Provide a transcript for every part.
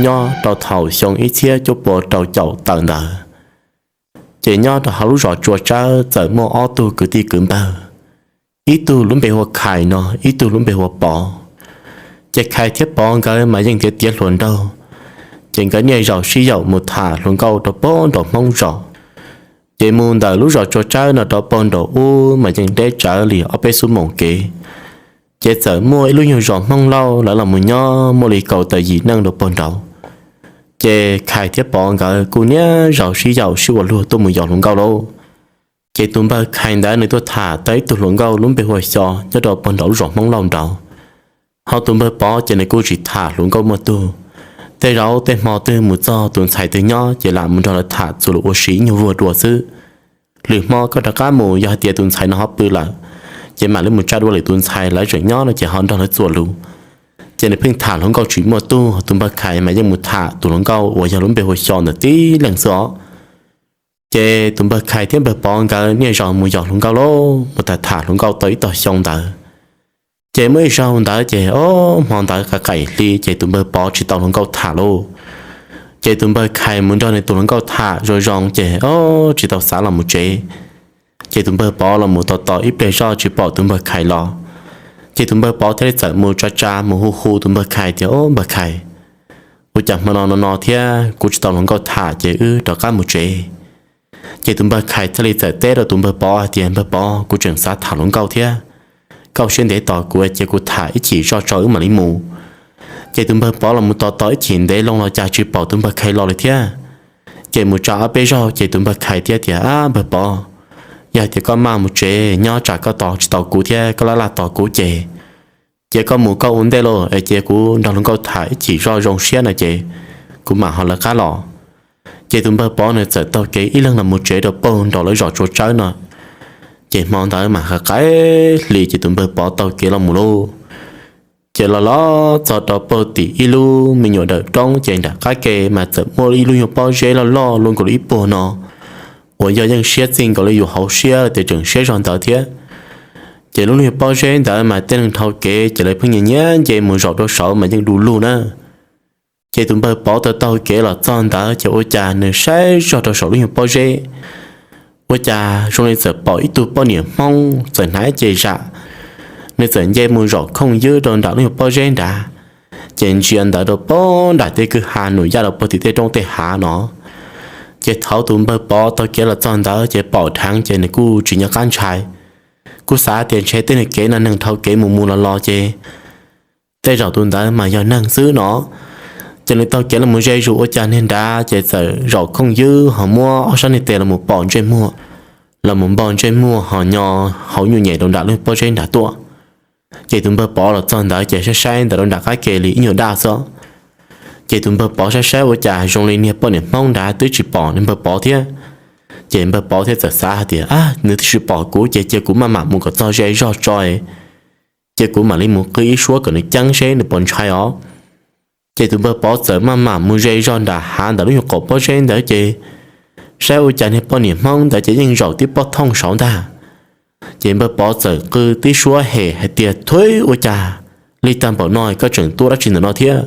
nyob rau thaum xyoo ib txhiab cuaj pua rau caum tawm ntawd. Ces nyob rau hauv lub zos Tsua Tsawb txawm muaj ob tug kwv tij kwv npawg, ib tug lub npe hu Khais no, ib tug lub npe hu Pov. Ces Khais thiab Pov nkawd mas yeej tiav tiav hluas nraug, ces nkawd niaj zaus sib yaum mus tham hluas nkauj rau pem nraum Hmoob zos. Ces mus ntawm lub zos Tsua Tsawb no rau pem nraum ub mas yeej deb tsawv li ob peb xuab moos kev. Ces txawm muaj ib lub nyuag zos Hmoob Lauj, lawv los mus nyob muaj li kaum tawm yim neej rau pem nraud. Ces Khais thiab Pov nkawd kuj niaj zaus sib yaum sib ua luag tuaj mus yos hluas nkauj lauj. Ces tus npawg Khais ntawd nws tuaj tham tau ib tug hluas nkauj lub npe hu ua Xyo nyob rau pem nraum lub zos Hmoob Lauj nraud. Ho tus npawg Pov ces nws kuj tsis tham hluas nkauj muaj tug. Tej zaum tej hmo twg mus txog tus ntxhais twg nyob ces lam mus nrog lawv tham txuas lus ua si ib nyuag vuag dua xwb. Lwm hmo koj rov qab mus, yog hais tias tus ntxhais no ho pw lawm, ces mam li mus tsa dua lwm tus ntxhais, lawv tseem nyob no ces ho nrog lawv txuas lus. Ces nws pheej tham hluas nkauj tsis muaj tug, tus npawg Khais mas yeej mus tham tus hluas nkauj uas yog lub npe hu ua Xyo ntawd tib leeg xwb os. Ces tus npawg Khais thiab npawg Pov nkawd niaj zaus mus yos hluas nkauj lauj, mus tham tham hluas nkauj tau ib tog xyoo ntawd. Ces muaj ib zaug ntawd ces o, hmo ntawd qaim qaim hli ces tus npawg Pov tsis tau hluas nkauj tham lauj. Ces tus npawg Khais mus nrog nws tus hluas nkauj tham zoo zoo ces o, tsis tau xav los mus tsev. Ces tus npawg Pov los mus tos tos ib pliag zoj tsis pom tus npawg Khais los. Ces tus npawg Pov thiaj li txawm mus tsa tsa mus hu hu tus npawg Khais tias, O npawg Khais, ua cas hmo no no no thiab kuv tsis tau hluas nkauj tham ces wb rov qab mus tsev. Ces tus npawg Khais thiaj li txawm teb rau tus npawg Pov hais tias, Npawg Pov, kuv tseem xav tham hluas nkauj thiab, koj siab ntev tos kuv ces kuv tham ib chim zoj tso wb mam li mus. Ces tus npawg Pov los mus tos tos ib chim ntev loo los cas tsis pom tus npawg Khais los li thiab. Ces mus tsa ob peb zaug ces tus npawg Khais thiaj tias, Ab npawg Pov, yog hais tias koj maj mus tsev nyob tsam koj tos tsis tau kuv thiab koj laj laj tos kuv ces, ces koj mus koj ua ntej lauj, es cia kuv nrog hluas nkauj tham ib chim zoj zoo siab no ces kuv mam ho lawv qab los. Ces tus npawg Pov nws txawm taug kev ib leeg los mus tsev rau pem nraum lawv zos Tsua Tsawb no. Ces hmo ntawd mas qaim qaim hli ces tus npawg Pov taug kev los mus lauj. Ces los los txog rau pem tim ib lub me nyuam dawm roob ces nram qab ke mas txawm muaj ib lub nyuag pob zeb loj loj luaj nkaus li ib puag no, uas yog yeej siab txij nkaus li yus hauv siab tias tseem siab zog ntawd thiab. Ces lub nyuag pob zeb ntawd mas tej neeg dhau kev ces lawv pheej nyiam nyiam nce mus zaum rau saud mas yeej du lug na. Ces tus npawg Pov taug taug kev los txog ntawd ces ua cas nws saib zog rau saum lub nyuag pob zeb, ua cas zoo li txawm pom ib tug poj niam Hmoob txawm hnav ib ce zam, nws txawm nce mus zaum khooj ywb rau nram lub nyuag pob zeb nrad. Ces ntsia ntawd rau pem nram tej kwj ha num yaj rau pem tim tej roob tej hav no. Ces thaum tus npawg Pov taug kev los txog ntawd ces pom dheev ces nws kuj tsis nco qab ntshai, kuj xav tias ntshe tej niag kev no neeg dhau kev mus mus los los ces tej zaum tus ntawd mas yog neeg xwb no. Ces nws taug kev los mus ze zus ua cas niag nrad ces txawm zaum khooj ywb ho muab ob sab niag tes los mus pom ntsej muag, los mus npo ntsej muag ho nyo hauv nyuag nyem rau nram lub pob zeb nrad tuaj. Ces tus npawg Pov los txog ntawd ces saib saib ntawm rau nram qab ke li ib nyuag daj xwb. Ces tus npawg Pov saib saib ua cas zoo li niag poj niam Hmoob nrad twb tsis pom niag npawg Pov thiab. Ces npawg Pov thiaj txawm xav hais tias, Ab, nws twb tsis pom kuv ces cia kuv maj mam mus kom txog ze zog tso, ces kuv mam li mus qw ib suab kom nws ceeb seb nws puas ntshai os. Ces tus npawg Pov txawm maj mam mus ze zog nram hav ntawm lub nyuag qaum pob zeb ntawd ces saib ua cas niag poj niam Hmoob ntawd ces yeej zaum tib pob thooj saud ntag. Ces npawg Pov txawm qw tib suab hem hais tias, Thuv, ua cas li tag npaum no koj tseem tuaj dab tsi ntawm no thiab?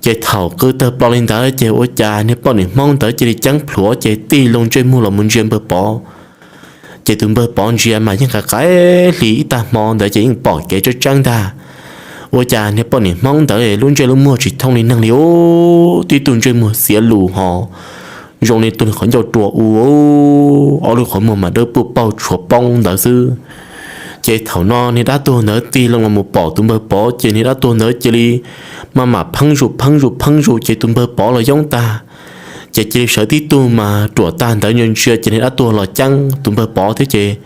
Ces thaum qw tawg plaws li ntawd ces ua cas niag poj niam Hmoob ntawd cia li ceeb plhuav ces tig loo ntsej muag los mus ntsia npawg Pov. Ces tus npawg Pov ntsia mas yeej qaim qaim hli ib tag hmo ntawd ces yeej pom kev tseeb tseeb ntag. Ua cas niag poj niam Hmoob ntawd lub ntsej lub muag tsis thooj li neeg li os, tib tug ntsej muag xiav lus ho zoo li tus li qhov ncauj rua u, ob lub qhov muag mas dawb paug tshuav poob ntawd xwb. Ces thaum no niag dab tuag ntawd tig loo los mus pom tus npawg Pov ces niag dab tuag ntawd cia li maj mam pheeb zus pheeb zus pheeb zus ces tus npawg Pov los yoob tag. Ces cia li sawv tib tug mas ruam tag ntawd ntsia ntsia ces niag dab tuag los ceeb tus npawg Pov thiab ces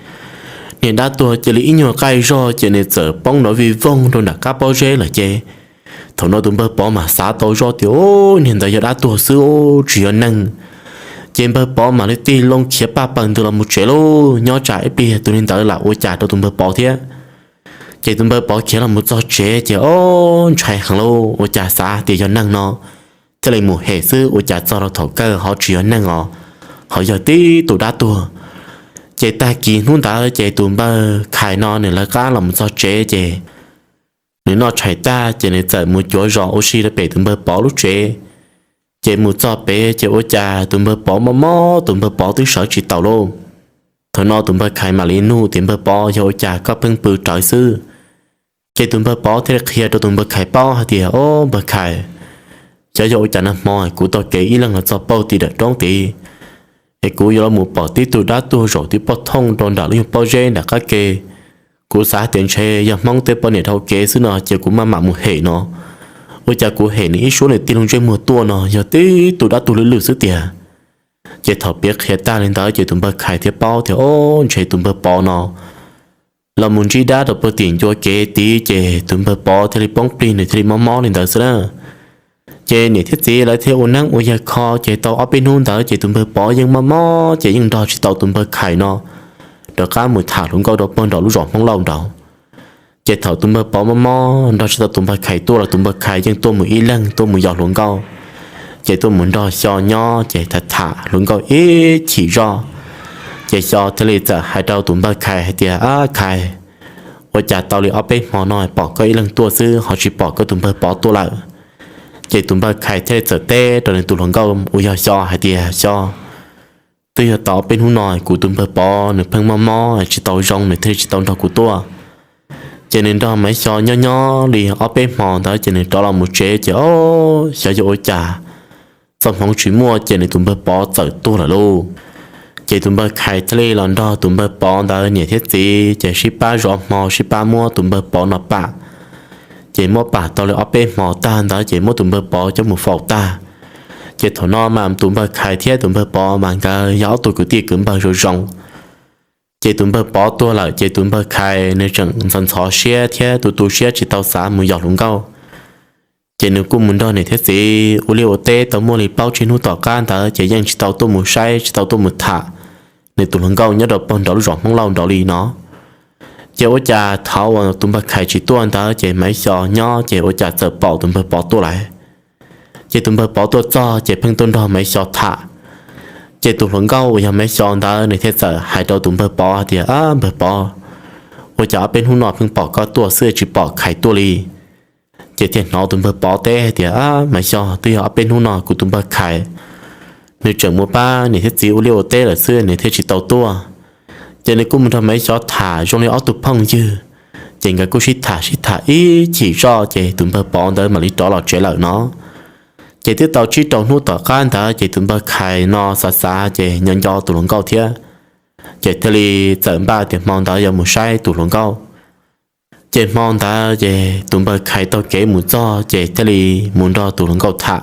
niag dab tuag cia li ib nyuag qaij zog ces nws txawm poob nrov vij voog rau nram qab pob zeb lawm ces thaum no tus npawg Pov mas xav tau zoj tias, Niag ntawd yog dab tuag xwb, tsis yog neeg. Ces npawg Pov mam li tig loo khiav paj paws ntws los mus tsev lauj, nyob tsam ib pliag tus niag ntawd lam ua cas rau tus npawg Pov thiab. Ces tus npawg Pov khiav los mus txog tsev ces o, ntshai heev lauj, ua cas xav tias yog neeg no thiaj li mus hem xwb, ua cas txog rau thaum kawg ho tsis yog neeg os, ho yog tib tus dab tuag. Ces tag kis hnub ntawd ces tus npawg Khais no nws lawv qab los mus txog tsev ces Nws noj tshais tag ces nws txawm mus cuav zos ua si rau pem tus npawg Pov lub tsev. Ces mus txog pem ces ua cas tus npawg Pov mob mob, tus npawg Pov twb sawv tsis taus lauj. Thaum no tus npawg Khais mam li nug tias, Npawg Pov, yog ua cas koj pheej pw rawv xwb? Ces tus npawg Pov thiaj li qhia rau tus npawg Khais paub hais tias, Ob, npawg Khais, xyov yog ua cas nag hmo kuv taug kev ib leeg los txog pauj tim dawm roob tid, es kuv yuav los mus pom tib tug dab tuag zaum tib pob thooj rau nram lub nyuag pob zeb nram qab ke. Kuv xav tias ntshe yog Hmoob tej poj niam dhau kev xwb no ces kuv maj mam mus hem no. Ua cas kuv hem nws ib suab nws tig loo ntsej muag tuaj no yog tib tug dab tuag lwj lwj xwb tiag. Ces thaum piav qhia tag li ntawd ces tus npawg Khais thiaj paub tias, Ob, ntshe tus npawg Pov no los mus ntsib dab rau puag tim ncua kev tid, ces tus npawg Pov thiaj li poob plig, nws thiaj li mob mob li ntawd xwb na. Ces niam thiab txiv lawv thiaj ua neeb ua yaig kho, ces tau ob peb hnub ntawd ces tus npawg Pov yeej mob mob ces yeej nrog tsis tau tus npawg Khais no rov qab mus tham hluas nkauj rau puag nram lub zos Hmoob Lauj nraud. Ces thaum tus npawg Pov mob mob nrog tsis tau tus npawg Khais tuaj los tus npawg Khais yeej tuaj mus ib leeg tuaj mus yos hluas nkauj. Ces tuaj mus nrog Xyo nyob ces tham tham hluas nkauj ib chim zoj. Ces Xyo thiaj li txawm hais rau tus npawg Khais hais tias, Ab Khais, ua cas tau li ob peb hmo no pom koj ib leeg tuaj xwb ho tsis pom koj tus npawg Pov tuaj lawm? Ces tus npawg Khais thiaj li txawm teb rau nws tus hluas nkauj uas yog Xyo hais tias, Xyo, twb yog tau ob peb hnub no kuv tus npawg Pov nws pheej mob mob tsis tau zoo, nws thiaj li tsis tau nrog kuv tuaj. Ces nws nrog Maiv Xyo nyob nyob li ob peb hmo ntawd ces nws rov los mus tsev ces, ob, xyov yog ua cas txoj hmoov tsis muaj ces nws tus npawg Pov txawm tuag lawm lauj. Ces tus npawg Khais thiaj li los nrog tus npawg Pov ntawd niam thiab txiv ces sib pab zov hmo, sib pab muab tus npawg Pov no pam. Ces muab pam tau li ob peb hmo tag ntawd ces muab tus npawg Pov coj mus faus tag. Ces thaum no mas tus npawg Khais thiab tus npawg Pov mas nkawd yog ob tug kwv tij kwv npawg zoo zoo. Ces tus npawg Pov tuag lawm ces tus npawg Khais nws tseem ntxhov ntxhov siab thiab tu tu siab tsis tau xav mus yos hluas nkauj. Ces nws kuj mus nrog niam thiab txiv ua liaj ua teb tau muaj li plaub tsib hnub tom qab ntawd ces yeej tsis tau tuaj mus saib, tsis tau tuaj mus tham nws tus hluas nkauj nyob rau puag nraum lub zos Hmoob Lauj nraud li no. Ces ua cas thaum uas tus npawg Khais tsis tuaj ntawd ces Maiv Xyo nyob ces ua cas txawm pom tus npawg Pov tuaj lawm. Ces tus npawg Pov tuaj txog ces pheej tuaj nrog Maiv Xyo tham. Ces tus hluas nkauj uas yog Maiv Xyo ntawd nws thiaj txawm hais rau tus npawg Pov tias, Ab, npawg Pov, ua cas ob peb hnub no pheej pom koj tuaj xwb tsis pom Khais tuaj li? Ces thiaj hnov tus npawg Pov teb hais tias, Ab, Maiv Xyo, twb yog ob peb hnub no kuv tus npawg Khais nws tseem mus pab niam thiab txiv ua liaj ua teb lawm xwb nws thiaj tsis tau tuaj. Ces nws kuj mus nrog Maiv Xyo tham zoo li ob tug phooj ywg. Ces nkawd kuj sib tham sib tham ib chim zoj ces tus npawg Pov ntawd mam li rov los tsev lawm no. Ces twb tau tsib rau hnub tom qab ntawd ces tus npawg Khais no xav xav ces nco nco tus hluas nkauj thiab. Ces thiaj li txawm npaj tias hmo ntawd yuav mus saib tus hluas nkauj. Ces hmo ntawd ces tus npawg Khais taug kev mus txog ces thiaj li mus nrog tus hluas nkauj tham.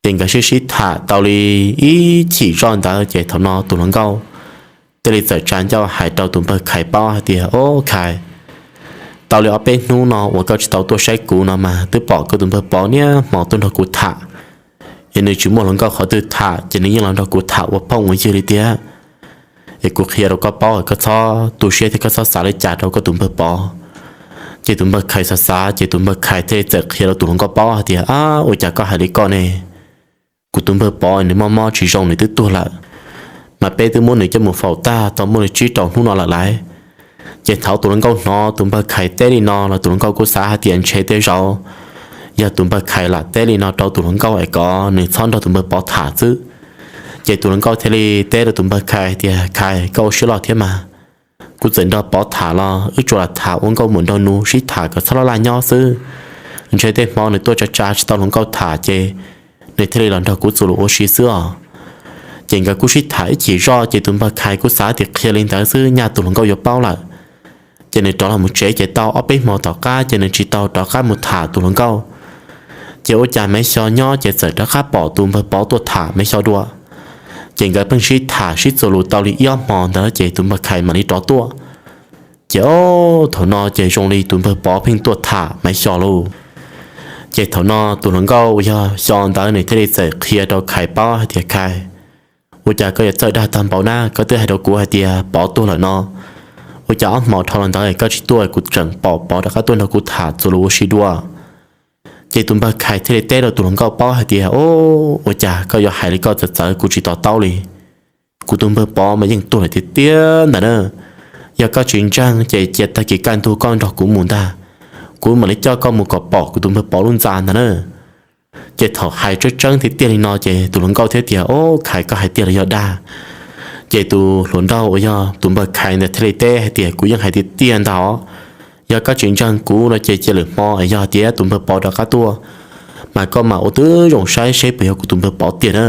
Ces nkawd sib sib tham tau li ib chim zoj ntawd ces thaum no tus hluas nkauj thiaj li txawm tsa ncauj hais rau tus npawg Khais paub hais tias, Ob, Khais, tau li ob peb hnub no uas koj tsis tau tuaj saib kuv no mas twb pom koj tus npawg Pov niaj hmo tuaj nrog kuv tham, es nws tsis muaj hluas nkauj qhov twg tham ces nws yeej los nrog kuv tham ua phooj ua ywg li tiag. Es kuv qhia rau koj paub, koj txhob tu siab thiab koj txhob xav li cas rau koj tus npawg Pov. Ces tus npawg Khais xav xav ces tus npawg Khais thiaj li txawm qhia rau tus hluas nkauj paub hais tias, Ab, ua cas koj hais li koj ne? Kuv tus npawg Pov nws mob mob tsis zoo nws twb tuag lawm, mas peb twb muab nws coj mus faus tag tau muaj li tsib rau hnub no lawm lauj. Ces thaum tus hluas nkauj hnov tus npawg Khais teb li no los tus hluas nkauj kuj xav hais tias ntshe tej zaum yog tus npawg Khais lam teb li no rau tus hluas nkauj es kom nws txhob nrog tus npawg Pov tham xwb. Ces tus hluas nkauj thiaj li teb rau tus npawg Khais hais tias, Khais, koj ua siab loj thiab mas, kuv txawm nrog Pov tham los wb tsuas lam tham ua nkauj muam nraug nus sib tham kom txhob laj laj nyob xwb. Ntshe tej hmo nws tuaj tsa tsa tsis tau hluas nkauj tham ces nws thiaj li los nrog kuv txuas lus ua si xwb os. Ces nkawd kuj sib tham ib chim zoj ces tus npawg Khais kuj xav tias qhia li ntawd xwb nyaj tus hluas nkauj yuav paub lawm. Ces nws rov los mus tsev ces tau ob peb hmo tom qab ces nws tsis tau rov qab mus tham tus hluas nkauj. Ces ua cas Maiv Xyo nyob ces txawm rov qab pom tus npawg Pov tuaj tham Maiv Xyo dua. Ces nkawd pheej sib tham sib txuas lus tau li ib ob hmo ntawd ces tus npawg Khais mam li rov tuaj. Ces ob, thaum no ces zoo li tus npawg Pov pheej tuaj tham Maiv Xyo lauj. Ces thaum no tus hluas nkauj uas yog Xyo ntawd nws thiaj li txawm qhia rau Khais paub hais tias, Khais, ua cas koj yuav txawj dag tag npaum na, koj twb hais rau kuv hais tias Pov tuag lawm no, ua cas ob hmo dhau los ntawd koj tsis tuaj, kuv tseem pom Pov rov qab tuaj nrog kuv tham txuas lus ua si dua. Ces tus npawg Khais thiaj li teb rau tus hluas nkauj paub hais tias, Ob, ua cas koj yuav hais li koj txawv txawv, kuv tsis to taub li. Kuv tus npawg Pov mas yeej tuag lawm tiag tiag ntag na. Yog koj tsis ntseeg ces cia tag kis kaj ntug koj nrog kuv mus ntag. kuv mam li coj koj mus kom pom kuv tus npawg Pov lub ntxa ntag na. Ces thaum hais tseeb tseeb tiag tiag li no ces tus hluas nkauj thiaj tias, Ob, Khais, koj hais tiag los yog dag? Ces tus hluas nraug uas yog tus npawg Khais ntawd thiaj li teb hais tias, Kuv yeej hais tiag tiag ntag os. Yog koj tsis ntseeg kuv no ces cia lwm hmo es yog tias tus npawg Pov rov qab tuaj, mas koj mam ua tib zoo saib seb puas yog kuv tus npawg Pov tiag na.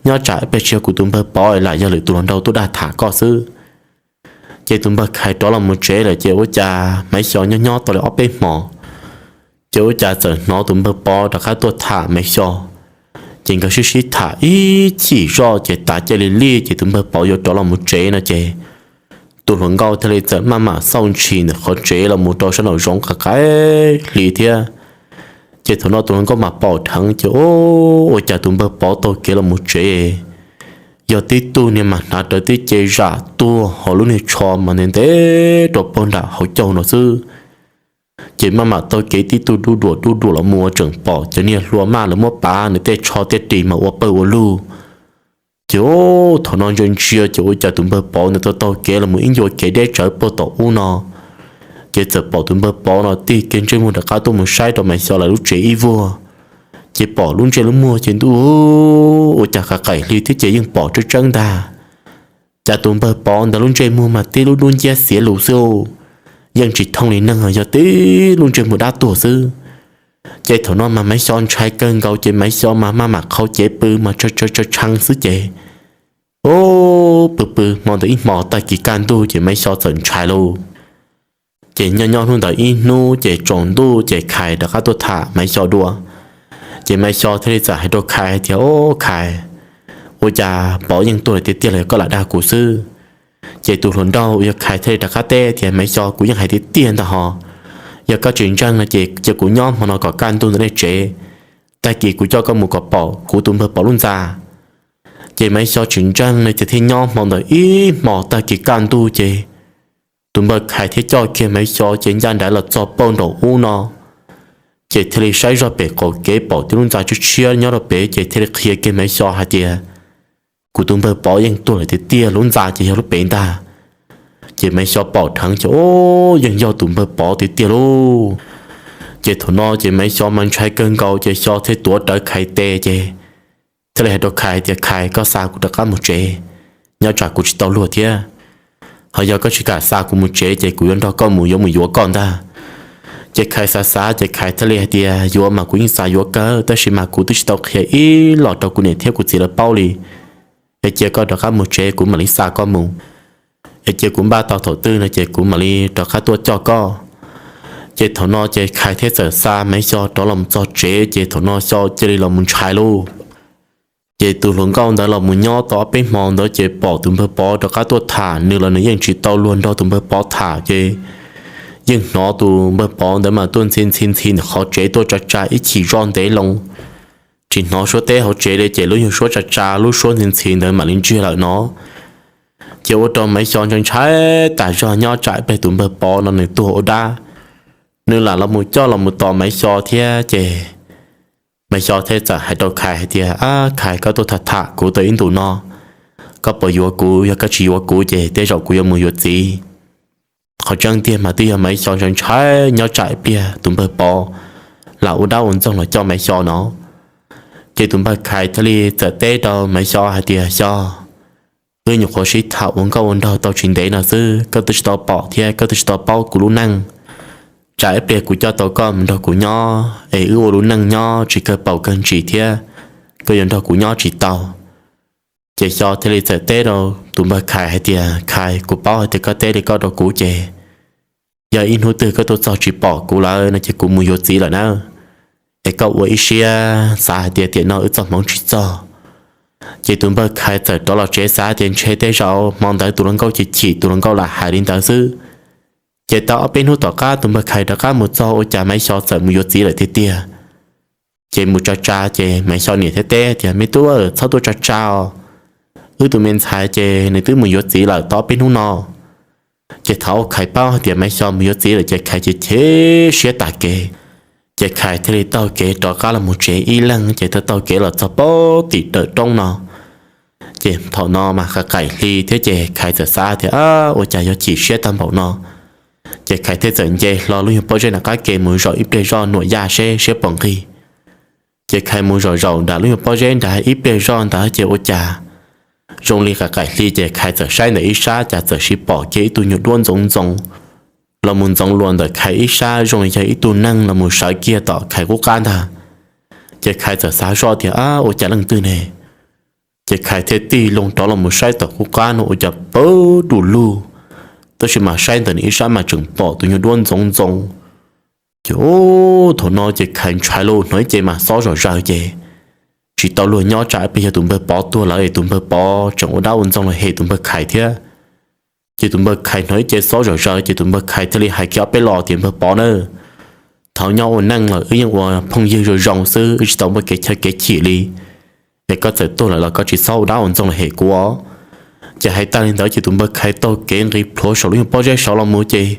Nyob tsam ib pliag tsis yog kuv tus npawg Pov lam yog lwm tus hluas nraug tuaj dag tham koj xwb. Ces tus npawg Khais rov los mus tsev lawm ces ua cas Maiv Xyo nyob nyob tau li ob peb hmo, ces ua cas txawm hnov tus npawg Pov rov qab tuaj tham Maiv Xyo. Ces nkawd sib sib tham ib chim zoj ces tav caij li lij ces tus npawg Pov yuav rov los mus tsev no ces tus hluas nkauj thiaj li txawm maj mam xauj ntshis ntawm qhov tsev los mus rau sab nraum zoov qab qaim hli thiab. Ces thaum no tus hluas nkauj mam pom dheev ces, Ob, ua cas tus npawg Pov taug kev los mus tsev, yog tib tug niag mas hnav rawv tib ce zam tuag ho lub niag tsho mas ntev ntev rau pag nram hauv caug no xwb. Ces maj mam taug kev tib tug dub duam dub duam los mus ua tseem pom cov niag hlua maj lawv muab pav nws tej tsho tej ris mas ua pawg ua lug. Ces thaum no ntsia ntsia ces ua cas tus npawg Pov ntawd taug taug kev los mus ib ncua kev deb tsawv puag tom ub no. Ces txawm pom tus npawg Pov no tig kiag ntsej muag rov qab tuaj mus saib rau Maiv Xyo lawv lub tsev ib vuag. Ces pom lub ntsej lub muag ces ntuj, ua cas qab qaim hli thiab ces yeej pom tseeb tseeb ntag. Cas tus npawg Pov ntawd lub ntsej muag mas tib lub dub nciab xiav lus xwb, yeej tsis thooj li neeg, yog tib lub ntsej muag dab tuag xwb. Ces thaum no mas Maiv Xyo ntshai kawg nkaus ces Maiv Xyo mas maj mam qhau cev pw mas tshee xwb ces, ub, pw pw hmo ntawd ib hmo tag kis kaj ntug ces Maiv Xyo txawm ntshai lauj. Ces nyob nyob hnub ntawd ib hnub ces tsaus ntuj ces Khais rov qab tuaj tham Maiv Xyo dua. Ces Maiv Xyo thiaj li txawm hais rau Khais tias, Ob, Khais, ua cas Pov yeej tuag lawm tiag tiag los yog koj lam dag kuv xwb? Ces tus hluas nraug uas yog Khais thiaj li rov qab teb tias, Maiv Xyo, kuv yeej hais tiag tiag ntag hos. Yog koj tsis ntseeg no ces cia kuv nyob hmo no kom kaj ntug ntawm nej tsev, tag kis kuv coj koj mus kom pom kuv tus npawg Pov lub ntxa. Ces Maiv Xyo tsis ntseeg no ces thiaj nyob hmo ntawd ib hmo tag kis kaj ntug ces tus npawg Khais thiaj coj kiag Maiv Xyo ces ncaj nraim los txog pag nraum ub no. Ces thiaj li saib zog pem qaum kev pom tib lub ntxa tshiab tshiab nyob rau pem ces thiaj li qhia kiag Maiv Xyo hais tias, Kuv tus npawg Pov yeej tuag lawm tiag tiag, lub ntxa ces yog lub pem ntag. Ces Maiv Xyo pom dheev ces, Ub, yeej yog tus npawg Pov tiag tiag lauj. Ces thaum no ces Maiv Xyo mas ntshai kawg nkaus ces Xyo thiaj tuav rawv Khais tes ces thiaj li hais rau Khais tias, Khais, koj xa kuv rov qab mus tsev, nyob tsam kuv tsis tau luag thiab. Ho yog koj tsis kam xa kuv mus tsev ces kuv yuav nrog koj mus, yuav mus yuav koj ntag. Ces Khais xav xav ces Khais thiaj li hais tias, Yuav mas kuv yeej xav yuav kawg, tab sis mas kuv twb tsis tau qhia ib los rau kuv niam thiab kuv txiv lawv paub li. Es cia koj rov qab mus tsev, kuv mam li xa koj mus. Es cia kuv npaj tau thaum twg no ces kuv mam li rov qab tuaj coj koj. Ces thaum no ces Khais thiaj txawm xa Maiv Xyo rov los txog tsev ces thaum no Xyo cia li los mus ntshai lauj. Ces tus hluas nkauj ntawd los mus nyob tau ob peb hmo ntawd ces pom tus npawg Pov rov qab tuaj tham nws los nws yeej tsis tau luag nrog tus npawg Pov tham ces yeej hnov tus npawg Pov ntawd mas tuaj ntxhi ntxhi ntxhi ntawm qhov tsev tuaj tsa tsa ib chim zoj ntev loo. Tsis hnov suab teb hauv tsev li ces lub nyuag suab tsa tsa lub suab ntxhi ntxhi ntawd mam li ntsiag lawm no. Ces ua rau Maiv Xyo ntshai ntshai tas zog nyob tsam ib pliag tus npawg Pov no nws tuag ua dab, nws lam los mus coj los mus tos Maiv Xyo thiab ces Maiv Xyo thiaj txawm hais rau Khais hais tias, Ab Khais, koj tuaj tham tham kuv tau ib ntus no, koj puas yuav kuv? Yog koj tsis yuav kuv ces tej zaum kuv yuav mus yuav txiv. Qhov tseeb tiag mas twb yog Maiv Xyo ntshai ntshai nyob tsam ib pliag tus npawg Pov lam ua dab ua ntxoog los coj Maiv Xyo no. Ces tus npawg Khais thiaj li txawm teb rau Maiv Xyo hais tias, Xyo, wb nyuam qhuav sib tham ua nkauj ua nraug tau tsis ntev no xwb, koj twb tsis tau pom thiab koj twb tsis tau paub kuv lub neej. Tsam ib pliag kuv coj tau koj mus nrog kuv nyob es wb ua lub neej nyob tsis kawg paus kawg ntsis thiab, koj yuav nrog kuv nyob tsis tau. Ces Xyo thiaj li txawm teb rau tus npawg Khais hais tias, Khais, kuv paub hais tias koj teb li koj rau kuv ces yog ib hnub twg koj tuaj txog tsis pom kuv lawm no ces kuv mus yuav txiv lawm na. Es koj ua ib siab xav hais tias tiam no wb txoj hmoov tsis txog. Ces tus npawg Khais txawm rov los tsev xav tias ntshe tej zaum hmo ntawd tus hluas nkauj chim chim tus hluas nkauj lam hais li ntawd xwb. Ces tau ob peb hnub tom qab tus npawg Khais rov qab mus txog ua cas Maiv Xyo txawm mus yuav txiv lawm tiag tiag. Ces mus tsa tsa ces Maiv Xyo niam thiaj teb tias, Me tub, txhob tuaj tsa tsa os. Wb tus me ntxhais ces nws twb mus yuav txiv lawm tau ob peb hnub no. Ces thaum Khais paub hais tias Maiv Xyo mus yuav txiv lawm ces Khais ces chim siab tas kev. Ces Khais thiaj li taug kev rov qab los mus tsev ib leeg ces thiaj taug kev los txog pem tim dawm roob no. Ces thaum no mas qaim hli thiab ces Khais txawm xav tias, Ua cas yuav chim siab tag npaum no? Ces Khais thiaj txawm nce hlo lub nyuag pob zeb nram qab ke mus zaum ib pliag zoj nuam yaj seb siab puas nqig. Ces Khais mus zaum zaum nram lub nyuag pob zeb nrad ib pliag zoj ntawd ces ua cas zoo li qaim qaim hli ces Khais txawm saib ntawm ib sab cas txawm sib pom kiag ib tug nyuag duab ntxoov ntxoo los mus ntxoov luas ntawm Khais ib sab zoo li yog ib tug neeg los mus sawv kiag tom Khais qub qab ntag. Ces Khais txawm xav zoj tias, Ab, ua cas leej twg ne? Ces Khais thiaj tig loo rov los mus saib tom qub qab no ua cas pawg du lug, tab sis mas saib ntawm nws ib sab mas tseem pom tus nyuag duab ntxoov ntxoo. Ces thaum no ces Khais ntshai lauj, hnov ib ce mas xob zom zaws ces tsis tau luag nyob tsam ib pliag yog tus npawg Pov tuag lawm es tus npawg Pov tseem ua dab ua ntxoog los hem tus npawg Khais thiab. Ces tus npawg Khais hnov ib ce xob zom zaws ces tus npawg Khais thiaj li hais kiag ob peb los tias, Npawg Pov na, thaum nyob ua neej los wb yeej ua phooj ywg zoo zoo xwb, wb tsis tau muaj kev chaw kev chim li. Es koj txawm tuag lawm los koj tsis txhob ua dab ua ntxoog los hem kuv os. Ces hais tag li ntawd ces tus npawg Khais taug kev nqis plhuav saum lub nyuag pob zeb saud los mus ces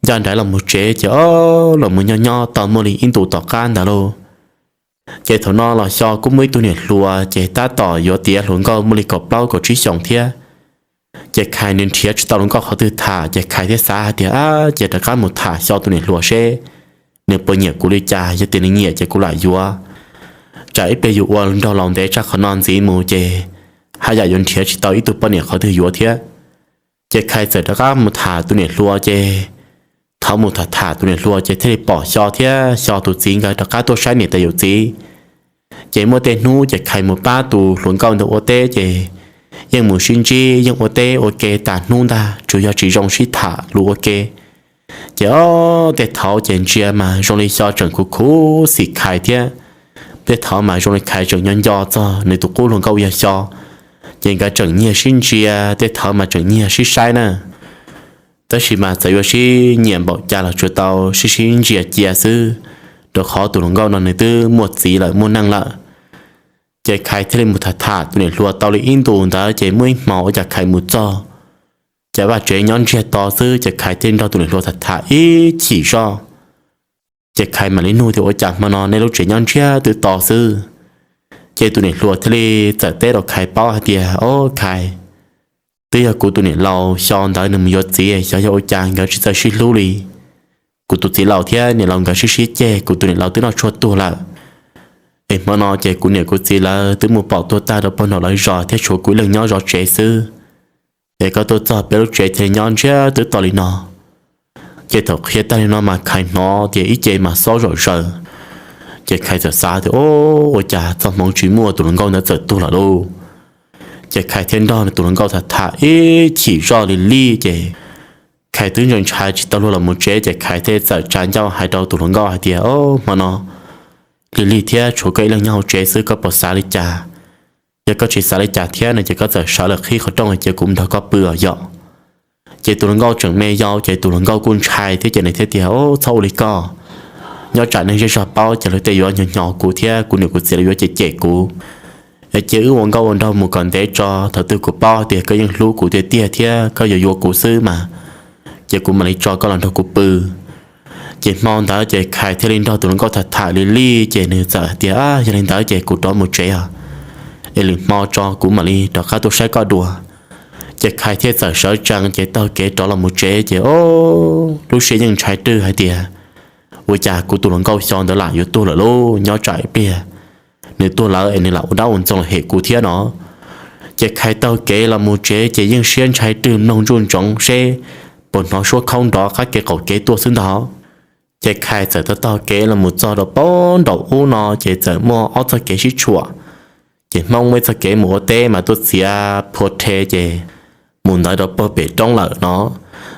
ncaj nraim los mus tsev ces o, los mus nyob nyob tau muaj li ib ntus tom qab ntawd lauj. Ces thaum no los xyo kuj muaj ib tug niam hluas ces tab tom yuav tiav hluas nkauj muaj li kaum plaub kaum tsib xyoos thiab. Ces Khais nws nrhiav tsis tau hluas nkauj qhov twg tham ces Khais thiaj xav hais tias, Ab, ces rov qab mus tham xyo tus niam hluas seb nws puas nyiam kuv li cas, yog tias nws nyiam ces kuv lam yuav. Tsam ib pliag yus ua nraug laus ntev tshaj qhov no ntxiv mus ces haj yam yuav nrhiav tsis tau ib tug poj niam qhov twg yuav thiab. Ces Khais txawm rov qab mus tham tus niam hluas ces thaum mus tham tham tus niam hluas ces thiaj li pom xyo thiab xyo tus txiv nkawd rov qab tuaj saib niam tais yawm txiv. Ces muaj tej hnub ces Khais mus pab tus hluas nkauj ntawd ua teb ces yeej mus sib ntsib yeej ua teb ua ke tas hnub ntag, tsuas yog tsis zoo sib tham lus ua ke. Ces o, tej thaum ces ntsia mas zoo li xyo tseem khuv khuv xim Khais thiab, tej thaum mas zoo li Khais tseem nyob nco txog nws tus qub hluas nkauj yog xyo. Ces nkawd tseem nyiag sib ntsia, tej thaum mas tseem nyiag sib saib na. Tab sis mas txawm yuav sib nyiam npaum cas los tsuas tau sib sib ntsia cia xwb, rau qhov tus hluas nkauj no nws twb muaj txiv lawm muaj neej lawm. Ces Khais thiaj li mus tham tham tus niam hluas tau li ib ntus ntawd ces muaj ib hmo ua cas Khais mus txog, ces vaj tsev nyob ntsiag to xwb ces Khais thiaj nrog tus niam hluas tham tham ib chim zoj. Ces Khais mam li nug tias, Ua cas hmo no nej lub tsev nyob ntsiag twb to xwb? Ces tus niam hluas thiaj li txawm teb rau Khais paub hais tias, O Khais, twb yog kuv tus niam laus xyo ntawd nws mus yuav txiv, xyov yog ua cas nkawd tsis txawj sib hlub li. Kuv tus txiv laus thiab niam laus nkawd sib siab ceg, kuv tus niam laus twb noj tshuaj tuag lawm. Es hmo no ces kuv niam kuv txiv lawv twb mus pom tuag tag rau pog nraum lawv zos thiab tshuav kuv ib leeg nyob zov tsev xwb. Es koj tuaj txog peb lub tsev thiaj nyob ntsiag twb to li no. Ces thaum qhia tag li no mas Khais hnov tias ib ce mas xob zom zaws. Ces Khais txawm xav tias, O, ua cas txoj hmoov tsis muaj, tus hluas nkauj ntawd txawm tuag lawm lauj. Ces Khais thiaj nrog nws tus hluas nkauj tham tham ib chim zoj li lij ces Khais twb ntshai ntshai tsis tau luag los mus tsev ces Khais thiaj txawm tsa ncauj hais rau tus hluas nkauj hais tias, O, hmo no lig lig thiab tshuav koj ib leeg nyob hauv tsev xwb, koj puas xav li cas? Yog koj tsis xav li cas thiab no ces koj txawm sawv lawm qhib qhov rooj cia kuv nrog koj pw os yom. Ces tus hluas nkauj tseem me yau ces tus hluas nkauj kuj ntshai thiab ces nws thiaj tias, O, txhob ua li koj. Nyob tsam neeg zej zog paub ces luag tej yuav nyo nyo kuv thiab kuv niam kuv txiv lawv yuav cem cem kuv. Es cia wb ua nkauj ua nraug mus kom ntev tso, thaum twg kuv paub tias koj yeej hlub kuv tiag tiag thiab koj yuav yuav kuv xwb mas, ces kuv mam li tso koj los nrog kuv pw. Ces hmo ntawd ces Khais thiaj li nrog tus hluas nkauj tham tham li lij ces nws txawm tias, Yog li ntawd ces kuv rov mus tsev os, es lwm hmo tso kuv mam li rov qab tuaj saib koj dua. Ces Khais thiaj txawm sawv tsees ces taug kev rov los mus tsev ces o, lub siab yeej ntshai rwg hais tias, Ua cas kuv tus hluas nkauj xyo ntawd lam yuav tuag lawm lauj, nyob tsam ib pliag nws tuag lawm es nws lam ua dab ua ntxoog los hem kuv thiab no. Ces Khais taug kev los mus tsev ces yeej siab ntshai rwg mloog ntsuj ntsoov seb puas hnov suab khaub nrov qab kev qaum kev tuaj xwb ntag. Ces Khais txawm taug taug kev los mus txog rau pem nraum ub no ces txawm muaj ob txoj kev sib tshuam. Ces Hmoob muaj ib txoj kev mus ua teb mas tuaj txiav phua rhe ces mus ntawd rau pem roob lawm no.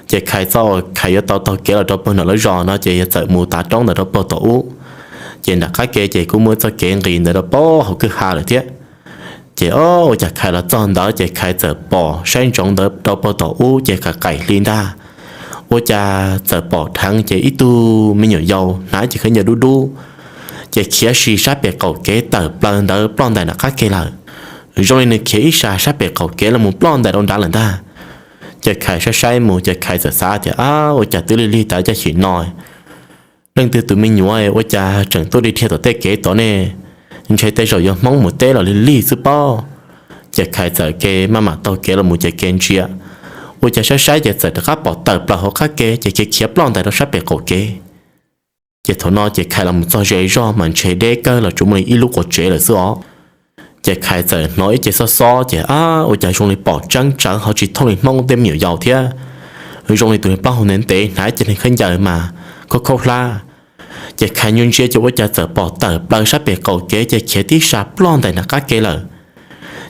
Ces Khais txoj uas Khais yuav tau taug kev los rau pem nram lawv zos no ces yuav txawm mus tav roob ntawd rau pem tom ub. Ces nram qab ke ces kuj muaj ib txoj kev nqis ntawd rau pem hauv kwj ha lawm thiab. Ces o, ua cas Khais los txog ntawd ces Khais txawm pom saib ntsoov ntawd rau pem tom ub ces qaim qaim hli ntag. Ua cas txawm pom dheev ces ib tug me nyuam yaus hnav ib ce khawb ncaws dub dub, ces khiav si sab pem qaum kev tawm plaws ntawd ploj ntais nram qab ke lawm. Zoo li nws khiav ib sab sab pem qaum kev los mus ploj ntais rau nrad lawm ntag. Ces Khais saib saib mus ces Khais txawm xav tias, Ab, ua cas twb lig lig tas caj xim no, leej twg tus me nyuam ua cas tseem tuaj dhia tom tej kev tod ne? Ntshe tej zaum yuav Hmoob mus teb los lig lig xwb pob. Ces Khais txawm ke maj mam taug kev los mus ces ke ntsia, ua cas saib saib ces txawm rov qab pom tawm plaws hauv qab ke ces khiav khiav ploj ntais rau sab pem qaum kev. Ces thaum no ces Khais los mus txog ze zog mas ntshe deb kawg los tsuas muaj li ib lub quas tsev lawm xwb os. Ces Khais txawm hnov ib ce xob xob ces ab, ua cas zoo li pom tseeb tsawv ho tsis thooj li Hmoob tej me nyuam yaus thiab. Zoo li tus niag plaub hau ntev ntev hnav ib ce neeg khaub ncaws mas khaub khaub hlab. Ces Khais ntsia ntsia ces ua cas txawm pom tawm plaws sab pem qaum kev ces khiav tib sab ploj ntais nram qab ke lawm.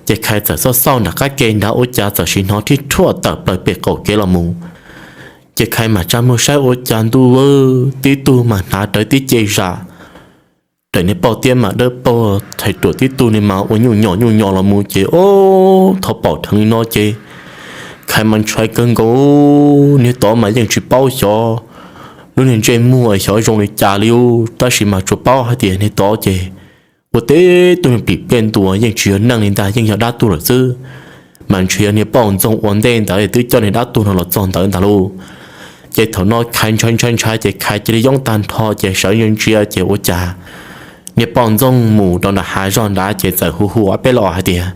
Ces Khais txawm xauj xauj nram qab ke nrad ua cas txawm sim hnov rhij rhuaj tawm plaws pem qaum kev los mus. Ces Khais mam tsa muag saib ua cas ntuj, tib tug mas hnav rawv tib ce zam, daim niag poj tiab mas dawb paug, thaim ruam tib tug ni mas ua nyuj nyom nyuj nyom los mus ces ob, thaum pom dheev li no ces Khais mas ntshai kawg nkaus. Niag tod mas yeej tsis paub xyov lub niag ntsej muag xyov zoo li cas li, tab sis mas tsuas paub hais tias niag tod ces ua tib tug niag plim pliaj ntua yeej tsis yog neeg li ntag, yeej yog dab tuag lawm xwb. Mas ntshe yog niag poj ntxoog ua ntej ntawd twb coj niag dab tuag no los txog ntawd ntag lauj. Ces thaum no Khais ntshai ntshai ntshai ces Khais cia li yoob tag nrho ces sawv ntsia ntsia ces ua cas niag poj ntxoog mus rau nram hav zog nrad ces txawm hu hu ob peb los hais tias,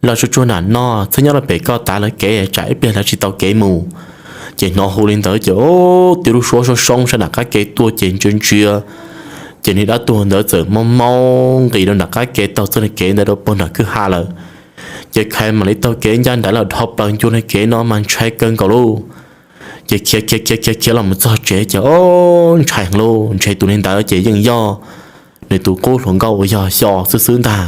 los tsuag tsuag nram no, txhob nyob rau pem koj tav lawv kev tsam ib pliag lawv tsis tau kev mus. Ces hnov hu li ntawd ces ob, tib lub suab soob soob sab nram qab ke tuaj ces ntsia ntsia ces niag dab tuag ntawd txawm mob mob nqis rau nram qab ke taug txoj niag kev ntawd rau puag nram kwj ha lawm. Ces Khais mam li taug kev ncaj nraim los dhau plaws ncua niag kev no mas ntshai kawg nkaus lauj. Ces khiav khiav khiav khiav khiav los mus txog tsev ces ob, ntshai heev lauj, ntshe tus niag ntawd ces yeej yog nws tus qub hluas nkauj uas yog Xyo xwb xwb ntag.